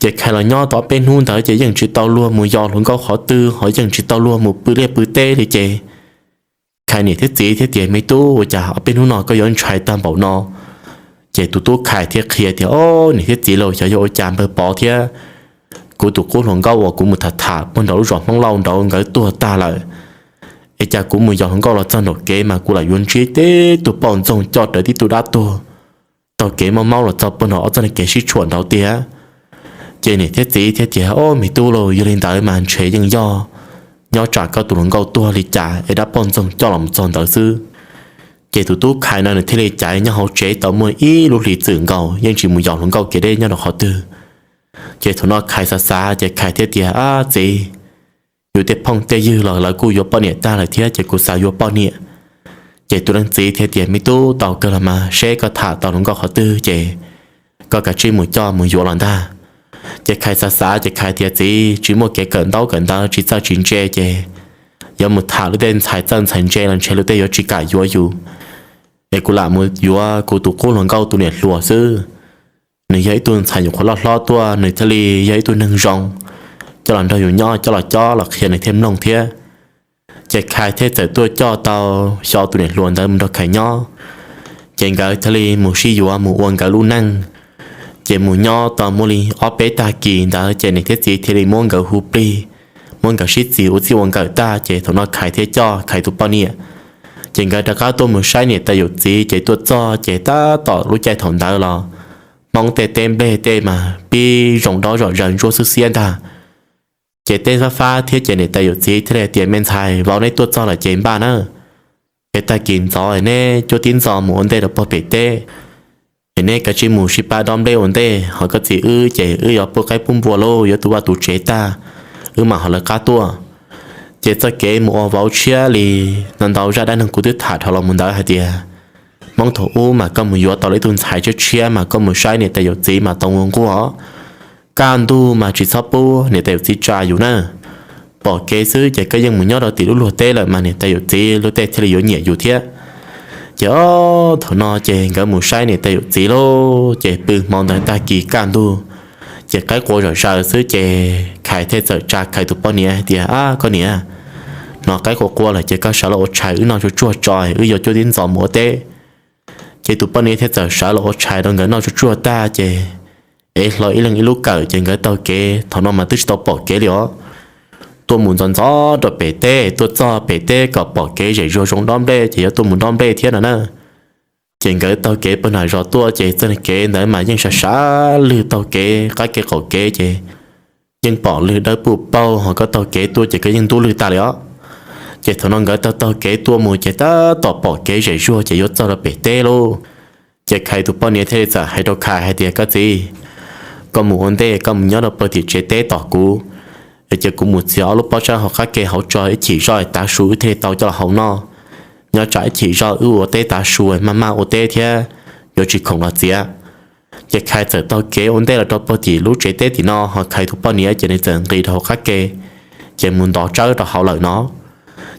Ces Khais los nyob tau ob peb hnub ntawd ces yeej tsis tau luag mus yos hluas nkauj qhov twg ho yeej tsis tau luag mus pw liaj pw teb li ces Khais niam thiab txiv thiaj tias, me tub, ua cas ob peb hnub no koj yuav ntshai tag npaum no? Ces tus tub Khais thiaj qhia tias, ob, niam thiab txiv lauj, xyov yog ua cas npawg Pov thiab kuv tus qub hluas nkauj uas kuv mus tham tham puag nraum lub zos Hmoob Lauj nraud nkawd tuag tag lawm, es cas kuv mus yos hluas nkauj los txog nraum kev mas kuv lam yuav ntsib tib tug poj ntxoog coj rawv tib tug dab tuag taug kev mob mob los txog puag nraum ob txoj niag kev sib tshuam nraud tiag. Ces niam thiab txiv thiaj tias, ob, me tub lauj, yog li ntawd mas ntshe yeej yog nyob tsam koj tus hluas nkauj tuag li cas es dab poj ntxoog coj los mus txog ntawd xwb. Ces tus tub Khais no nws thiaj li caiv nyob hauv tsev tau muaj ib lub hlis txwm nkaus yeej tsis mus yos hluas nkauj kev deb nyob rau qhov twg. Ces thaum no Khais xav xav ces Khais thiaj tias, ab txiv, yus tej phooj tej ywg los lawv kuj yuav poj niam tag lawm thiab ces kuv xav yuav poj niam. Ces tus leej txiv thiaj tias, me tub, tau kawg los mas, seb koj tham tau hluas nkauj qhov twg ces koj kav tsij mus coj mus yuav los ntag. Ces Khais xav xav ces Khais tias, txiv, tsis muaj kev kawm ntaub kawm ntawv tsis txawj tsis ntse ces yuav mus tham lub tej ntxhais txawj ntxhais ntse los ntshe luag tej yuav tsis kam yuav yus, es kuv lam mus yuav kuv tus qub hluas nkauj tus niam hluas xwb. Nws yog ib tug ntxhais nyuam qhuav loj hlob tuaj, nws thiaj li yog ib tug neeg zoo, coj los nrog yus nyob, coj los cob los qhia nws thiaj mloog thiab. Ces Khais thiaj txawm tuaj coj tau Xyo tus niam hluas ntawd mus nrog Khais nyob. Ces nkawd thiaj li mus sib yuav mus ua nkawd lub neej. Ces mus nyob tau muaj li ob peb tag kis ntawd ces niam thiab txiv thiaj li muab nkawd hu plig, muab nkawd sib txig ua txij ua nkawm tag ces thaum no Khais thiaj coj Khais tus poj niam. Ces nkawd rov qab tuaj mus saib niam tais yawm txiv ces tuaj txog ces tab tom lub caij thaum ntawd los Hmoob tej teb nplej tej mas pib zoo dob zom zaws ntsuab xwb xiab ntag. Ces teb fab fab thiab ces niam tais yawm txiv thiaj li tias, me ntxhais, vauv neb tuaj txog lawm ces npaj nawb, es tag kis ntxov neb cuab tib ntxo mus ua ntej rau puag pem teb, es neb kav tsij mus sib pab dob nplej ua ntej, ho koj txiv wb ces wb yuav pub qaib pub npua lauj, yuav tu vaj tu tsev tag, wb mam ho lawv qab tuaj. Ces txoj kev mus ua vauv tshiab li no ntau zaj dab neeg kuv twb tham dhau los mus ntawd hais tias Hmoob thaum ub mas koj mus yuav tau ib tug ntxhais tshiab tshiab mas koj mus saib niam tais yawm txiv mas tau nquag nquag, kaj ntug mas tsis txhob pub niam tais yawm txiv tsa yus na. Pom kev xwb ces koj yeej mus nyob rau tim lub luag teb lawm mas niam tais yawm txiv luag tej thiaj li yuav nyiam yus thiab. Ces ob thaum no ces nkawd mus saib niam tais yawm txiv lauj, ces pw hmo ntawd tag kis kaj ntug, ces qaib qua zom zaws xwb ces Khais thiaj txawm tsa Khais tus poj niam hais tias, ab koj niam, hnov qaib qua qua lawm ces koj sawv los ua tshais wb noj tsuag tsuag tso, wb yuav cuab tib ntxov mus ua teb. Ces tus poj niam thiaj txawm sawv los ua tshais rau nkawd noj tsuag tsuag tag ces ev hlo ib leeg ib lub kawm ces nkawd taug kev, thaum no mas twb tsis tau pom kev li os. Tuaj mus ntxov ntxov rau pem teb, tuaj txog pem teb kom pom kev zem zuag zoo dob nplej ces yuav tuaj mus dob nplej thiab no na. Ces nkawd taug kev puag nram zos tuaj ces txoj kev ntawd mas yeej sav sav lwg taug kev qab kev qaum kev ces yeej pom lwg dawb puj paug, ho koj taug kev tuaj ces koj yeej ntub lwg tag li os. Ces thaum no nkawd taug taug kev tuaj mus ces tab tom pom kev zem zuag ces yuav txog rau pem teb lauj. Ces Khais tus poj niam thiaj li txawm hais rau Khais hais tias, koj txiv, koj mus ua ntej, koj mus nyob rau puag tim tsev teb tos kuv, Es cia kuv mus txiav ob lub pob tsawb hauv qab ke hauv tso ib chim zoj tav su wb thiaj li tau coj los hau noj. Nyob tsam ib chim zoj wb ua teb tav su maj maj ua teb thiab yuav tsis khoom los txiav. Ces Khais txawm taug kev ua ntej los rau puag tim lub tsev teb tim no, ho Khais tus poj niam ces nws txawm nqis rau hauv qab ke, ces mus ntov tsawb rau hauv lawm no.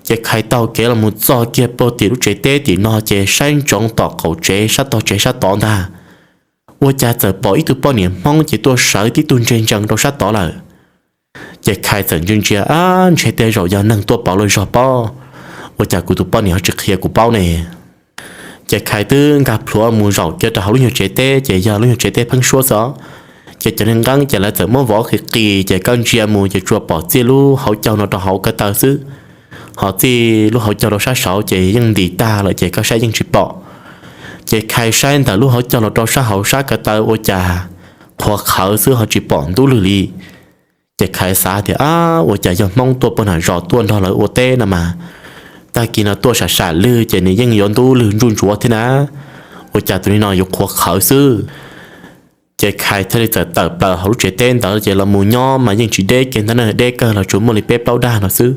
Ces Khais taug kev los mus txog kiag puag tim lub tsev teb tim no ces saib ntsoov tom qaum tsev sab tog tsev sab tod ntag, ua cas txawm pom ib tug poj niam Hmoob ces tuaj sawv tib tug ntseg ntsees rau sab tod lawm. Ces Khais txawm ntsia ntsia, ab, ntshe tej zaum yog neeg tuaj pauv luag zog pob, ua cas kuv tus poj niam ho tsis qhia kuv paub ne? Ces Khais twb nkag plhuav mus zaum kiag rau hauv lub nyuag tsev teb, ces yog lub nyuag tsev teb pheeb suab xwb os. Ces cov niag nqeeb ces lawv txawm muab vov qis qis, ces koj ntsia mus ces tsuas pom txij lub hauv caug no rau hauv ko taw xwb, ho txij lub hauv caug rau sab saud ces yeej ntim tag lawm ces koj saib yeej tsis pom. Ces Khais saib ntawm lub hauv caug los rau sab hauv sab ko taw ua cas qhuav qhawv xwb ho tsis pom ntub lwg li. Ces Khais xav tias, ab, ua cas yog Hmoob tuaj puag nram zos tuaj nrog lawv ua teb no mas, tag kis no tuaj sam sam lwg ces nws yeej yuav ntub lwg ntsuj ntsuav thiab na, ua cas tus niag no yuav qhuav qhawv xwb. Ces Khais thiaj li txawm tawm plaws hauv lub tsev teb ntawd ces los mus nyob mas yeej tsis deb kiag ntag, deb kawg los tsuas muaj li peb plaub dag no xwb.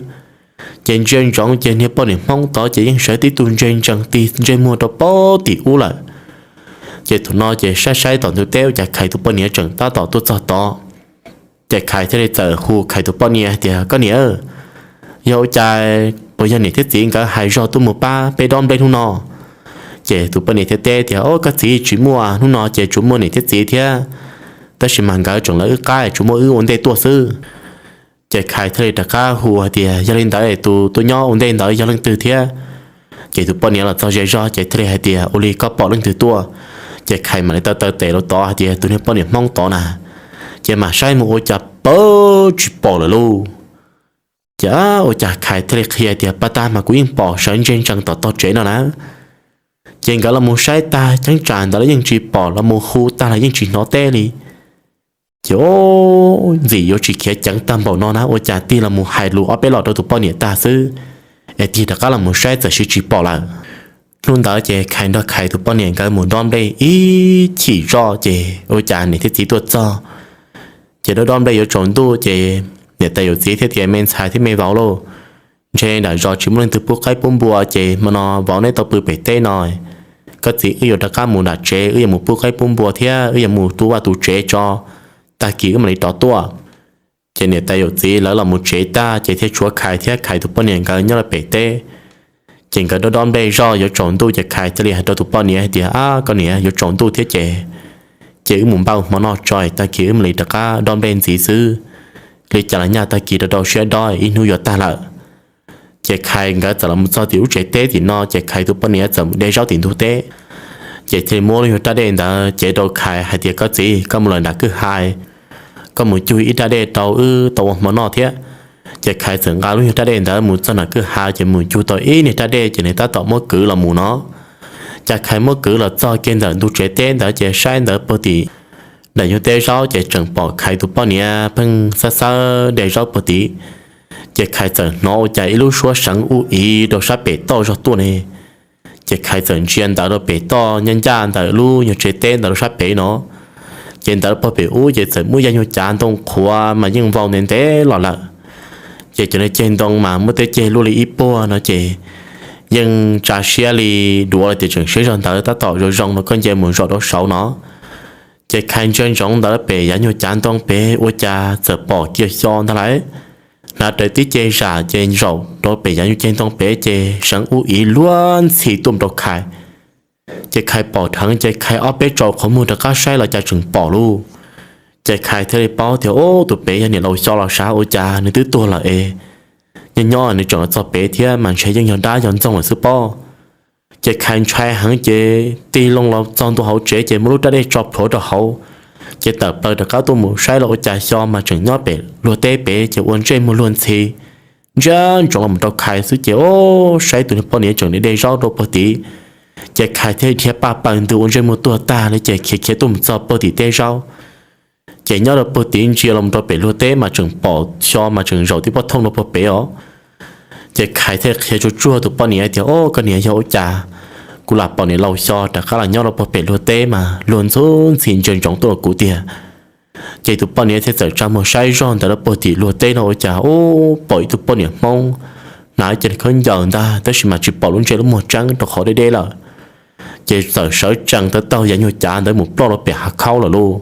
Ces ntsia ntsoov ces niag poj niam Hmoob tod ces yeej sawv tib tug ntseg ntsees tig ntsej muag rau puag tim ub lawm. Ces thaum no ces saib saib tom ntug teb ua cas Khais tus poj niam tseem tab tom tuaj txog tod. Ces Khais thiaj li txawm hu Khais tus poj niam hais tias, koj niam, yog ua cas, puas yog niam thiab txiv nkawd hais zog tuaj mus pab peb dob nplej hnub no? Ces tus poj niam thiaj teb tias, o, koj txiv, tsis muaj, hnub no ces tsuas muaj niam thiab txiv thiab, tab sis mas nkawd tseem lawv wb qab, tsuas muaj wb ua ntej tuaj xwb. Ces Khais thiaj li rov qab hu hais tias, yog li ntawd tus tuaj nyob ua ntej ntawd yog leej twg thiab? Ces tus poj niam los txog ze zog ces thiaj li hais tias, ua li koj pom leej twg tuaj? Ces Khais mam li taw taw tes rau tod hais tias, tus niag poj niam Hmoob tod na. Ces mam saib mus ua cas pawg tsis pom lawm lauj. Ces ua cas Khais thiaj li qhia tias, pab tag mas kuv yeej pom sawv ntseg ntsees tom tog tsev no na. Ces nkawd los mus saib tag cheeb tsam ntawd los yeej tsis pom, los mus hu tag los yeej tsis hnov teb li. Ces ntxim yuav tsis khiav ceev tag npaum no na, ua cas tig los mus hais lus ob peb los rau tus poj niam tag xwb, es tig rov qab los mus saib txawm siv tsis pom lawm. Hnub ntawd ces Khais nrog Khais tus poj niam nkawd mus dob nplej ib chim zoj ces ua cas niam thiab txiv tuaj txog. Ces dob dob nplej yuav tsaus ntuj ces niam tais yawm txiv thiaj tias, me ntxhais thiab me vauv lauj, ntshe nram zos tsis muaj leej twg pub qaib pub npua ces hmo no vauv neb tau pw pem teb no, koj txiv wb yuav rov qab mus nram tsev, wb yuav mus pub qaib pub npua thiab wb yuav mus tu vaj tu tsev tso, tag kis wb mam li rov tuaj. Ces niam tais yawm txiv lawv los mus tsev tag ces thiaj tshuav Khais thiab Khais tus poj niam nkawd nyob rau pem teb. Ces nkawd dob dob nplej zoj yuav tsaus ntuj ces Khais thiaj li hais rau tus poj niam hais tias, ab, koj niam, yuav tsaus ntuj thiab ces, ces wb mus npaj ua hmo noj tso, tag kis wb mam li rov qab dob nplej ntxiv xwb. Li cas los nyaj tag kis rau rau siab dob, ib hnub yuav tag lawm. Ces Khais nkawd txawm los mus txog tim lub tsev teb tim no ces Khais tus poj niam txawm mus de zaub tim ntug teb. Ces thiaj li muab lub nyuag rab dej ntawd cev rau Khais hais tias, koj txiv, koj mus lawm nram kwj ha, koj mus cug ib rab dej rau wb tau ua hmo noj thiab. Ces Khais txawm nqa lub nyuag rab dej ntawd mus txog nram kwj ha ces mus cug tau ib niag rab dej ces nws tab tom muab kwv los mus no. Ces Khais muab kwv los txog kiag ntawm ntug tsev teb ntawd ces saib ntawd puag tim daim nyuag teb zaub ces tseem pom Khais tus poj niam pheej xawb xawb de zaub puag tim. Ces Khais txawm hnov ua cas ib lub suab seev ub iv rau sab pem toj zog tuaj ne. Ces Khais txawm ntsia ntawd rau pem toj ncaj ncaj ntawm lub nyuag tsev teb ntawd rau sab pem no. Ces ntawd puag pem ub ces txawm muaj ib yam nyuag cav ntoo qhuav mas yeej vau ntev ntev los lawm. Ces cov niag ceg ntoo mas muaj tej ceg luaj li ib puag no ces yeej tsa siab li duav los tias tseem siab zog ntawd tab tom zoo zoo no koj nce mus zaum rau saud no. Ces Khais ntsia ntsoov ntawd pem yav nyuag cav ntoo pem ua cas txawm pom kiag xyo ntag lauj. Hnav rawv tib ce zam ces zaum rau pem yav nyuag ceg ntoo pem ces seev ub iv luag ntxhi tuaj rau Khais. Ces Khais pom dheev ces Khais ob peb tsaus qhov muag rov qab saib los cas tseem pom lauj. Ces Khais thiaj li paub tias, ub, tus pem yog niam laus xyo los sav, ua cas nws twb tuag lawm es nyob nyob nws tseem los txog pem thiab mas ntshe yeej yog dab yog ntxoog lawm xwb pob. Ces Khais ntshai heev ces tig loo los txog ntua hauv tsev ces muab lub rab dej tso plhuav rau hauv. Ces tawm plaws rov qab tuaj mus saib los ua cas xyo mas tseem nyob pem luag teb pem ces ua ntsej muag luag ntxhi ntsia ntsoov los rau Khais xwb ces, o, saib tus niag poj niam tseem de de zaub rau puag tid. Ces Khais thiaj dhia paj paws ntws ua ntsej muag tuag tag li ces khiav khiav tuaj mus txog puag tim teb zaub. Ces nyob rau puag tid ntsia los rau pem luag teb mas tseem pom xyo mas tseem zaum tib pob thooj rau puag pem os. Ces Khais thiaj qhia tsuag tsuag tus poj niam tias, o, koj niam, yog ua cas kuv lam pom niam laus xyo rov qab los nyob rau puag pem luag teb mas luag ntxhi ntxhi ntsia ntsoov tuaj rau kuv tiag. Ces tus poj niam thiaj txawm tsa muag saib zog ntawd rau puag tim luag teb no ua cas ub pom ib tug poj niam Hmoob hnav ib ce khaub ncaws ntag tab sis mas tsis pom lub ntsej lub muag tseeb rau qhov deb deb lawm. Ces txawm sawv tsees taug taug yav nyuag cav ntawd mus ploj rau pem hav khaub lawm lauj.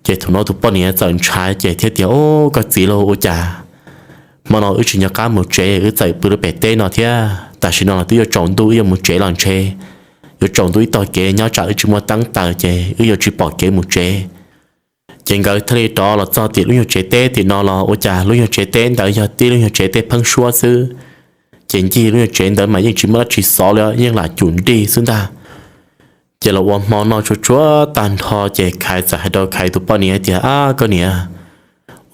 Ces thaum no tus poj niam txawm ntshai ces thiaj tias, Ub, koj txiv lauj, ua cas hmo no wb tsis nco qab mus tsev, wb txawm pw rau pem teb no thiab, tam sim no los twb yuav tsaus ntuj wb yuav mus tsev los ntshe yuav tsaus ntuj ib tog kev, nyob tsam wb tsis muaj teeb taws ces wb yuav tsis pom kev mus tsev. Ces nkawd thiaj li rov los txog tim lub nyuag tsev teb tim no los ua cas lub nyuag tsev teb ntawd yog tib lub nyuag tsev teb pheeb suab xwb. Ces ncig lub nyuag tsev ntawd mas yeej tsis muaj dab tsi xov li, yeej lam cum nrig xwb ntag. Ces los ua hmo noj tsuag tsuag tag nrho ces Khais txawm hais rau Khais tus poj niam tias, Ab, koj niam,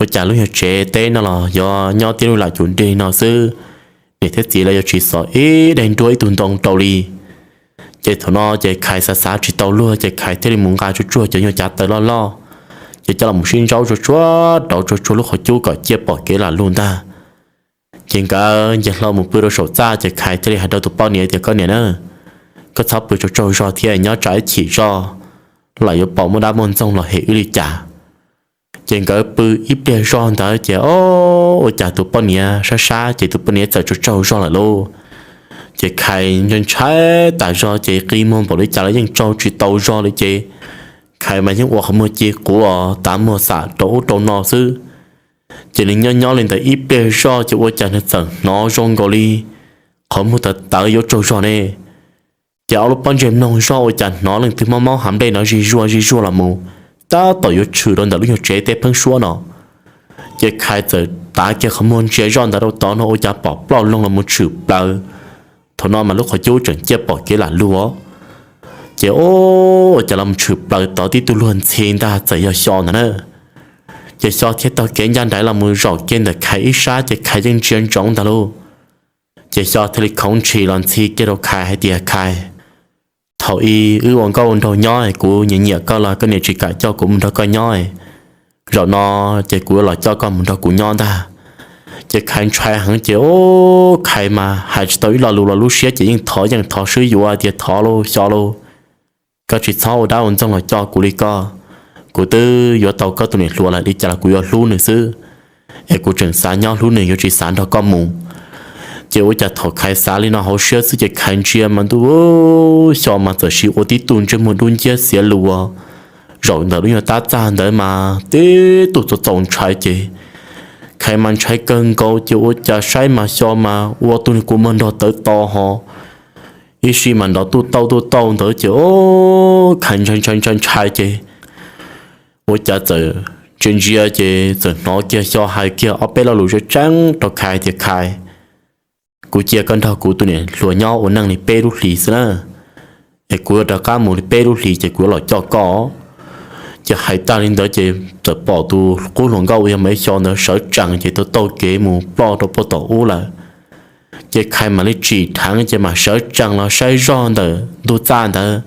ua cas lub nyuag tsev teb no los yuav nyob tib lub lam cum nrig no xwb, niam thiab txiv lawv yuav tsis xov ib daim nruab ib tug ntoo rau li. Ces thaum no ces Khais xav xav tsis tau luag ces Khais thiaj li mus nqa tsuag tsuag cov nyuag cav taws loj loj, ces coj los sib ntsaub tsuag tsuag rau tsuag tsuag lub qhov cub kom ciaj pom kev lam lug ntag. Ces nkawd nce hlo mus pw rau saum txaj ces Khais thiaj li hais rau tus poj niam tias, Koj niam na, koj txhob pw tsaug tsaug zog thiab, nyob tsam ib chim zoj lawm yuav pom muaj dab muaj ntxoog los hem wb li cas. Ces nkawd pw ib pliag zog ntawd ces, o, ua cas tus poj niam sab sab ces tus poj niam txawm tsaug tsaug zog lawm lauj. Ces Khais ntshai ntshai tas zog ces qi muag npaum li cas los yeej tsaug tsis tau zog li ces Khais mas yeej ua qhov muag ci quv tav muag xam rau ub rau no xwb. Ces nws nyob nyob li ntawd ib pliag zoj ces ua cas nws txawm hnov zoo nkaus li qhov muag tawv tawv yuav tsaug zog ne. Ces ob lub pob ntseg mloog zoj ua cas hnov leej twg mob mob hav nplej no zig zuag zig zuag los mus, tab tom yuav tshwm rau ntawm lub nyuag tsev teb pheeb suab no. Ces Khais txawm tav kiag qhov muag ntsia zoj ntawd rau tod no ua cas pom ploj loo los mus tshwm plaws. Thaum no mas lub qhov cub tseem ciaj pom kev lam lug. Ces ua cas los mus tshwm plaws tod tib tug luag ntxhi ntag txawm yog Xyo ntag na. Ces Xyo thiaj taug kev ncaj nraim los mus zaum kiag ntawm Khais ib sab ces Khais yeej ntsia ntsoov ntag lauj. Ces Xyo thiaj li khoov ntshis los ntxhi kiag rau Khais hais tias, Khais, thaum ub wb ua nkauj ua nraug nyob kuv nyiam nyiam koj los koj niam tsis kam coj kuv mus nrog koj nyob, zaum no ces kuv yuav los coj koj mus nrog kuv nyob ntag. Ces Khais ntshai heev ces, o, Khais mas hais tsis tau ib lo lus los lub siab ces yeej thov yeej thov swb yuav tias, Thov lauj Xyo lauj, koj tsis txhob ua dab ua ntxoog los coj kuv li koj. Kuv twb yuav tau koj tus niam hluas lawm li cas los kuv yuav hlub nws xwb, es kuv tseem xav nyob hlub nws yuav tsis xav nrog koj mus. Ces ua cas thaum Khais xav li no hauv siab xwb ces Khais ntsia mas ntuj, Xyo mas txawm sis ua tib tug ntsej muag dub nciab xiav lus zaum ntawm lub nyuag tab txaj ntawd mas tib tug txaus txaus ntshai ces Khais mas ntshai kawg nkaus ces ua cas saib mas Xyo mas ua tug niag kua muag nrog tawv to ho ib si mas nrov tuj tauj tuj tauj ntawd ces, o, Khais ntshai ntshai ntshai ntshai ces ua cas txawm ntsia ntsia ces txawm hnov kiag Xyo hais kiag ob peb lo lus tseeb tseeb rau Khais tias, Khais, kuv cia koj nrog kuv tus niam hluas nyob ua neej li peb lub hlis xwb na, es kuv yuav rov qab mus li peb lub hlis ces kuv yuav los coj koj. Ces hais tag li ntawd ces txawm pom tus qub hluas nkauj uas yog Maiv Xyo ntawd sawv tsees ces taug taug kev mus ploj rau puag tom ub lawm. Ces Khais mam li tsim dheev ces mam sawv tsees los saib zog ntawm ntug txaj ntawd,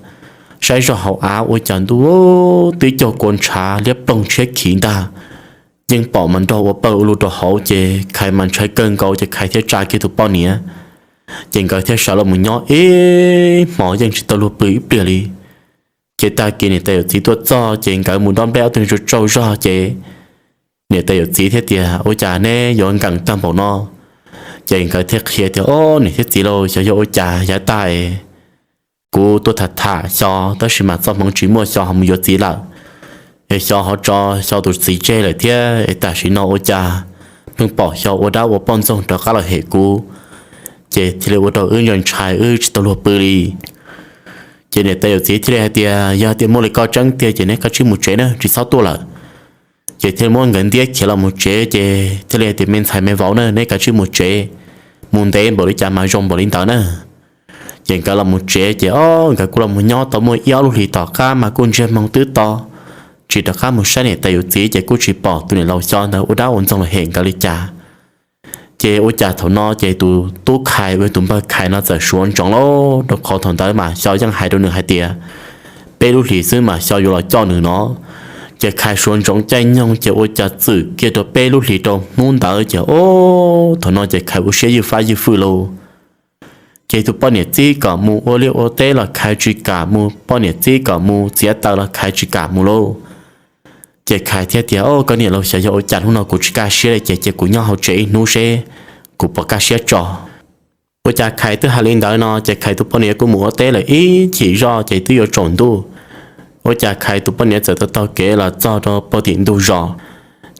saib zog hauv av ua cas ntuj, tib co kua ntshav liab ploog tshiab khiv ntag. Yeej pom mas nrog ua pawg ua lug rau hauv ces Khais mas ntshai kawg nkaus ces Khais thiaj tsa kiag tus poj niam, ces nkawd thiaj sawv los mus nyob ib hmos yeej tsis tau luag pw ib pliag li. Ces tag kis niam tais yawm txiv tuaj txog ces nkawd mus dob nplej ob tug tsaug tsaug zog ces niam tais yawm txiv thiaj tias, Ua cas neb yuav nkees tag npaum no? Ces nkawd thiaj qhia tias, O, niam thiab txiv lauj, xyov yog ua cas yav tag kuv tuaj tham tham Xyo tab sis mas txoj hmoov tsis muaj, Xyo ho mus yuav txiv lawm, es Xyo ho tso Xyo tus txiv tseg lawm thiab es tam sim no ua cas pheej pom Xyo ua dab ua poj ntxoog rov qab los hem kuv, ces thiaj li ua rau wb ntshai ntshai wb tsis tau luag pw li. Ces niam tais yawm txiv thiaj li hais tias, Yog tias muaj li koj tseeb tiag ces neb kav tsij mus tsev na, tsis txhob tuaj lawm. Ces thiaj li muab nkawd ntiab khiav los mus tsev ces thiaj li hais tias, Me ntxhais me vauv na, neb kav tsij mus tsev, mus ntev npaum li cas mas zoo npaum li ntawd na. Ces nkawd los mus tsev ces, o, nkawd kuj los mus nyob tau muaj ib ob lub hlis tom qab mas kuj ntsiag hmoo twb to, tsis rov qab mus saib niam tais yawm txiv ces kuj tsis pom tus niam laus Xyo ntawd ua dab ua ntxoog los hem nkawd li cas. Ces ua cas thaum no ces tus tub Khais uas tus npawg Khais no txawm suav ntsoov lauj, rau qhov thaum ntawd mas Xyo yeej hais rau nws hais tias peb lub hlis xwb mas Xyo yuav los coj nws no. Ces Khais suav ntsoov caij nyoog ces ua cas txwm kiag rau peb lub hlis rau hnub ntawd ces, o, thaum no ces Khais ua siab ywj fab ywj fwj lauj. Ces tus poj niam txib kom mus ua liaj ua teb los Khais tsis kam mus, poj niam txib kom mus txiav taws los Khais tsis kam mus lauj. Ces Khais thiaj tias, Au, koj niam laus, xyov yog ua cas hnub no kuv tsis kaj siab li, ces cia kuv nyob hauv tsev ib hnub seb kuv puas kaj siab tso. Ua cas Khais twb hais li ntawd no ces Khais tus poj niam kuj mus ua teb lawm ib chim zoj ces twb yuav tsaus ntuj. Ua cas Khais tus poj niam txawm taug taug kev los txog rau puag tim ntug zos.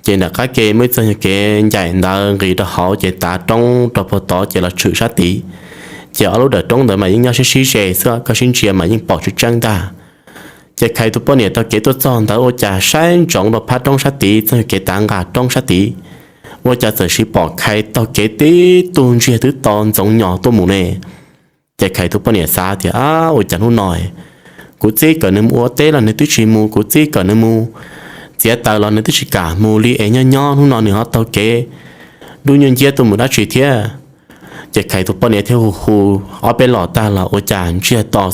Ces nram qab ke muaj ib txoj kev ncaim ntawd nqis rau hauv ces tav roob rau puag tod ces los tshwm sab tid. Ces ob lub dawm roob ntawd mas yeej nyob sib sib ze xwb, koj sib ntsia mas yeej pom tseeb tseeb ntag. Ces Khais tus poj niam taug kev tuaj txog ntawd ua cas saib ntsoov rau phab roob sab tid, txoj kev tav nqa roob sab tid, ua cas txawm sis pom Khais taug kev tib tug ntsiag twb to ntxoov nyos tuaj mus ne. Ces Khais tus poj niam xav tias, Ab, ua cas hnub no kuv txib kom nws mus ua teb los nws twb tsis mus, kuv txib kom nws mus txiav taws los nws twb tsis kam mus li es nyob nyob hnub no nws ho taug kev dub nyuj nciab tuaj mus dab tsi thiab. Ces Khais tus poj niam thiaj hu hu ob peb los tag los ua cas ntsiag to